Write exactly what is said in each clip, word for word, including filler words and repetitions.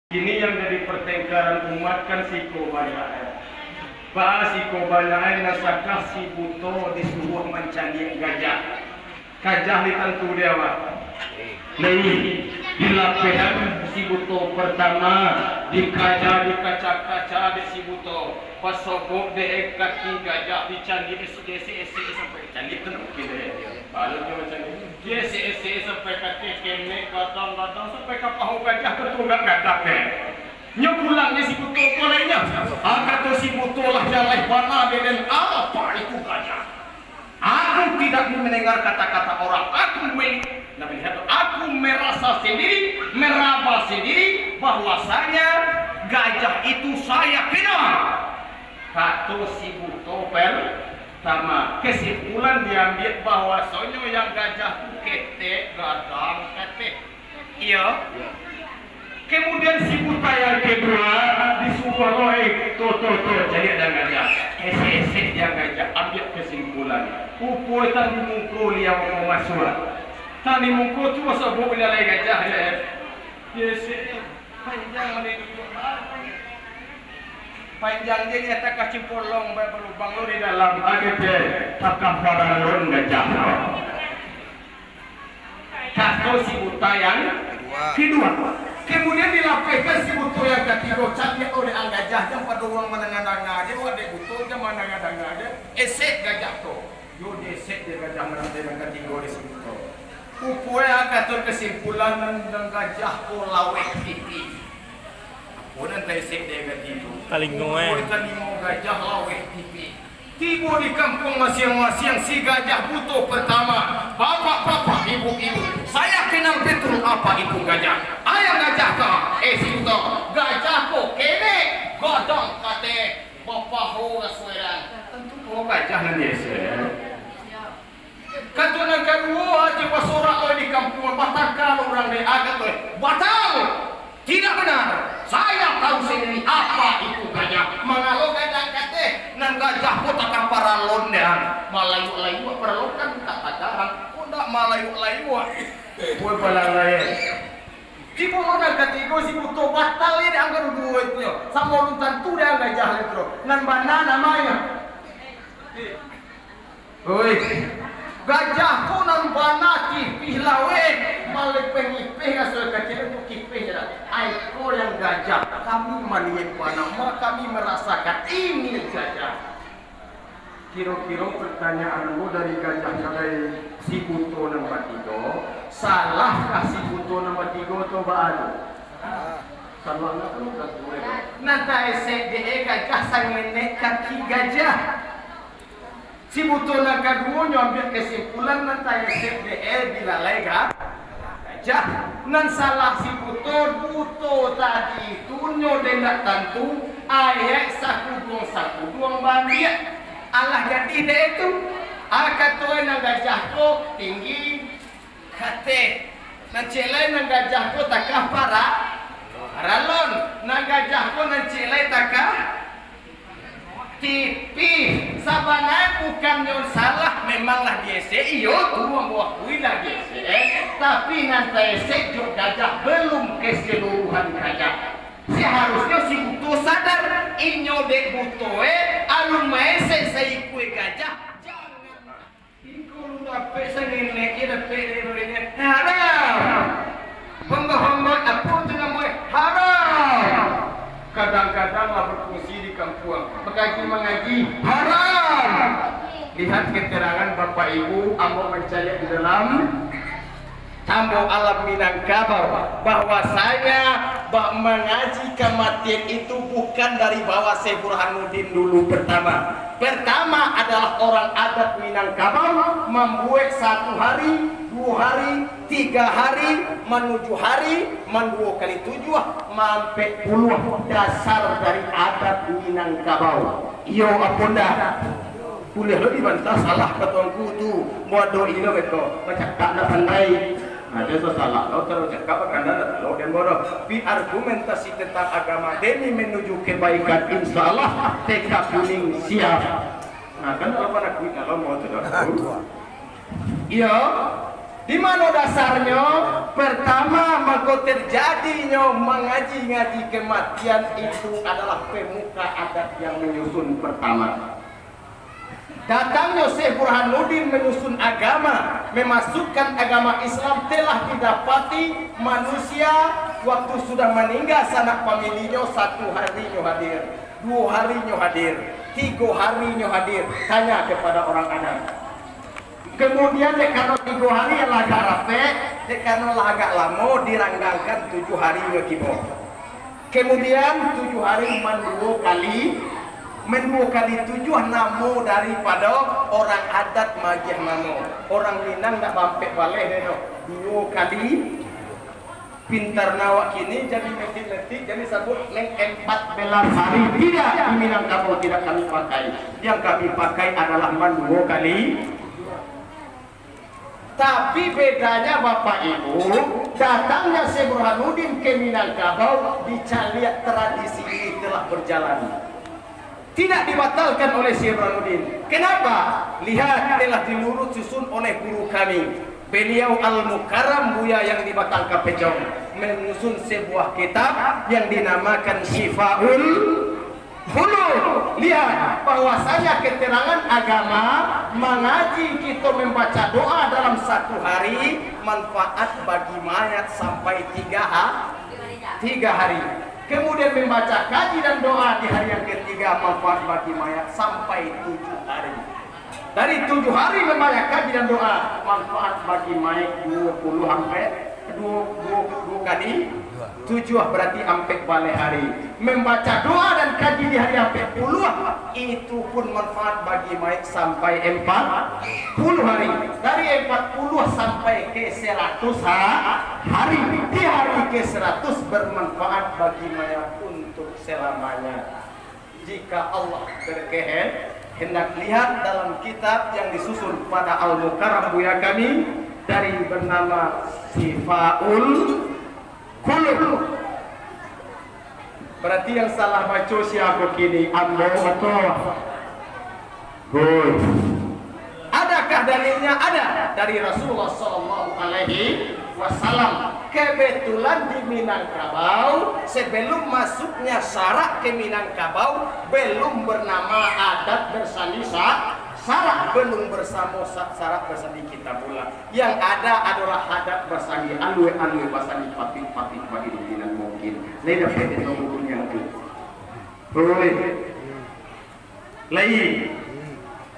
Kini yang jadi pertengkaran umat kan siko banyak, eh. Baa siko banyak, eh, nasakah si buto disuruah mancaliak gajah. Gajah di tantu dia, Pak. Lai, di lapehan si buto pertama, dikaja, dikaca-kaca dek si buto. Pasobok dek kaki gajah dicaliak esek-esek sampai caliak tu mungkin dek. Baru dia macam ni. Dia esek-esek sampai kaki kenek, gadang-gadang, sampai ka paho gajah tu tunggak gadang dek. Nyo pulang ni si buto ko lainnya. Ah, kato si buto lah jaleh bana dek den, apa itu gajah? Aku tidak mendengar kata-kata orang. Aku meli-, Nabi lihat, aku merasa sendiri, meraba sendiri bahwasanya gajah itu saya kenal. Kato si buto pertama, kesimpulan diambiak bahwasanya yang gajah tu ketek, gadang, ketek. Iyo. Kemudian si buta yang kedua disuruah, "Oi, to, to, to, caliak dan gajah. Esek-esek yang gajah, ambiak kesimpulan. Upo tan di muko liau ko masuak. Tan di muko tu masuak buah belalai gajah, ya." Esek, panjang mah duduak. Panjang je ni, takah cimpolong, ba-, balubang lo di dalam. Agak je, takah paralun gajah. Kato si buta yang kedua. Kemudian dilapehkan si buto yang katigo, caliak oleh ang gajah, jan pado urang mandanga-danga je, wak dek buto jan mandanga-danga je, esek gajah tu. Yo, diesek dek gajah nan, nan katigo di si buto. Upo e, kato kesimpulan nan, nan gajah ko laweh tipih. Apo nan taesek dek gajah tu? Talingo, eh. Upo e, talingo gajah laweh tipih. Tibo di kampuang masiang-masiang si gajah buto pertama. Bapak-bapak, ibu-ibu, saya kenal betul apa itu gajah. Ayang gajah ka, eh, si buto, gajah ko kenek, gadang katek, bapaho rasueran. Tantu ko gajah nan diesek. Kato nan kaduo, aje basorak oi di kampuang, batangka lo urang dek, ah, kato e, batal! Tidak benar! Saya tahu sendiri apa itu gajah. Mangalo gajah kateh, nan gajah ko takah paralon dek ang. Malayuak-layuak paralon kan tak tagarang. Ko ndak malayuak-layuak. Woi, balalai. Tibo lo nan katigo si buto, batal dek ang kaduo-duo itu nyo. Samo alun tantu dek ang gajah itu. Nan bana namonyo. Oi, gajah ko nan bana tipih laweh, malipeh-lipeh raso kacil tu tipih je lah. Ai ko yang gajah, kami maliek bana, ma kami marasakan ini gajah. Kiro-kiro pertanyaan ambo dari gajah kadai si buto nan batigo, salahkah si buto nan batigo atau baa tu? Salah lah tu, bukan tu, eh. Nan taesek dek e gajah sangenek kaki gajah. Si buto nan kaduo nyo ambiak kesimpulan nan taesek dek e bilalai ga-, gajah. Nan salah si buto, buto tadi tu nyo dek ndak tantu, ayek sakuduang-sakuduang baambiak. Alah gadih dek e tu. Ah, kato e nan gajah ko tinggi, kateh. Nan ciek lai nan gajah ko takah para-, paralon. Nan gajah ko nan ciek lai takah tipih. Sabananyo bukan nyo salah, memang lah diesek, iyo tu, ambo akui lah diesek. Tapi nan taesek jo gajah, belum keseluruhan gajah. Seharusnyo si buto sadar, inyo dek buto e, alun maesek saikua gajah, jangan. Iko alun dapek sangenek je dapek dari badanyo. Haram! Pambahambat apo tu namonyo? Haram! Kadang-kadang lah berfungsi di kampuang. Makaji mangaji, haram! Lihat keterangan Bapak Ibu, ambo mancaliak di dalam Tambok Alam Minangkabau, bahwasanya ba-, mangaji kamatian itu bukan dari bawah Syekh Burhanuddin dulu pertama. Pertama adalah orang adat Minangkabau mambuek satu hari, dua hari, tiga hari, manuju hari, manduo kali tujuah, maampek puluah dasar dari adat Minangkabau. Iyo apo ndak? Buliah lo dibantah salah ka tuanku tu. Bodoh ino beto. Bacakak ndak pandai. Ado sasalah lo, kalau cakak bakanda ndak tahu den bodoh. Tapi argumentasi tentang agama demi menuju kebaikan, insya Allah, T K Kuning siap. Nah, kan kalau pada kuit kalau mau tu dah tahu. Iyo. Di mano dasarnyo? Pertama, mangko terjadinyo mangaji-ngaji kematian itu adalah pemuka adat yang menyusun pertama. Datangnyo Syekh Burhanuddin menyusun agama, memasukkan agama Islam, telah didapati manusia waktu sudah maningga sanak familinyo, satu harinyo hadir, duo harinyo hadir, tigo harinyo hadir. Tanya kepada orang adat. Kemudian, dek karano tigo hari lah agak rapek, dek karano lah agak lamo, diranggangkan tujuah hari nyo tibo. Kemudian, tujuah hari manduo kali, manduo kali tujuah namo daripado orang adat magiah namo. Orang Minang ndak bampek baleh doh, duo kali. Pintar nawak kini jadi metik-metik, jadi sabut neng empat belas hari. Tidak, di Minangkabau tidak kami pakai. Yang kami pakai adalah manduo kali. Tapi bedanya Bapak Ibu, datangnya Syekh Burhanuddin ke Minangkabau, dicaliak tradisi ini telah berjalan. Tidak dibatalkan oleh Syekh Burhanuddin. Kenapa? Lihat, telah dilurus susun oleh guru kami. Beliau Al-Mukarram Buya yang di Batang Kapecong menyusun sebuah kitab yang dinamakan Syifaul Qulub. Lihat, bahwasanya keterangan agama, mangaji kito membaca doa dalam satu hari, manfaat bagi mayat sampai tiga ha-, tiga hari. Kemudian membaca kaji dan doa di hari yang ketiga, manfaat bagi mayat sampai tujuh hari. Dari tujuh hari membaca kaji dan doa, manfaat bagi mayat dua puluh sampai dua, dua, dua kali tujuh, berarti ampek baleh hari. Membaca doa dan kaji di hari ampek puluh, itu pun manfaat bagi mayat sampai empat puluh hari. Dari empat puluh sampai ke seratus ha-, hari. Di hari ke seratus bermanfaat bagi mayat untuk selamanya. Jika Allah berkehendak, lihat dalam kitab yang disusun pada Al-Mukarram Buya kami dari bernama Syifaul Qulub. Berarti yang salah baco siapa kini? Ambo atau? Hoi. Adakah dalilnya? Ada dari Rasulullah sallallahu alaihi wasallam. Kebetulan di Minangkabau, sebelum masuknya syarak ke Minangkabau, belum bernama adat basandi sa-, syarak, belum bersamo sa-, syarak basandi kitabullah. Yang ada adalah adat basandi alue-alue, basandi patik-patik, bagi di nan mungkin. Lai dapek dek buku yang tu. Hoi. Lai.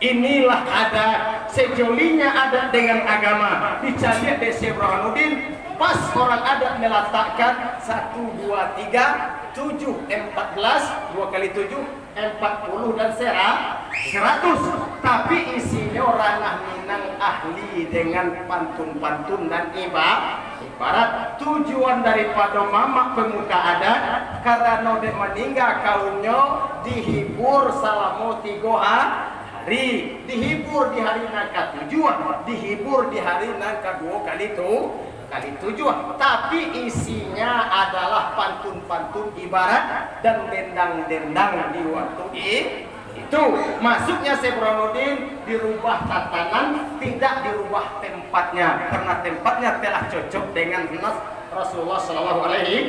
Inilah adat, sejolinya adat dengan agama. Dicaliak dek Syekh Burhanuddin, pas orang adat meletakkan satu, dua, tiga, tujuh, empat belas, dua kali tujuh, empat puluh dan sera-, seratus. Tapi isinyo ranah Minang ahli dengan pantun-pantun dan iba-, ibarat. Tujuan daripado mamak pemuka adat, karano dek maningga kaumnyo, dihibur salamo tigo ha-, hari. Dihibur di hari nan katujuah, dihibur di hari nan kaduo kali tu, kali tujuah. Tapi isinya adalah pantun-pantun ibarat dan dendang-dendang di waktu i-, itu. Maksudnya Syekh Burhanuddin dirubah tatanan, tidak dirubah tempatnya, karena tempatnya telah cocok dengan nas Rasulullah sallallahu alaihi.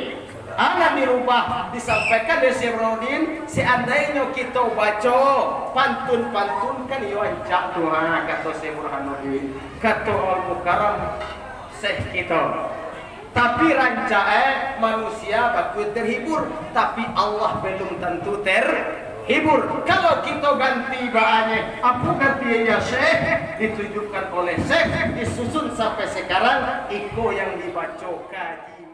Anak dirubah, disampaikan dari Syekh Burhanuddin, seandainyo kito baco pantun-pantun kan iyo rancak tu, ha, kato Syekh Burhanuddin, kato Al-Mukarram Syekh kito. Tapi rancak, eh, manusia baku terhibur, tapi Allah belum tentu terhibur. Kalau kito ganti baanyo, apo ganti ya Syekh? Ditunjukkan oleh Syekh, disusun sampai sekarang, iko yang dibaco kaji.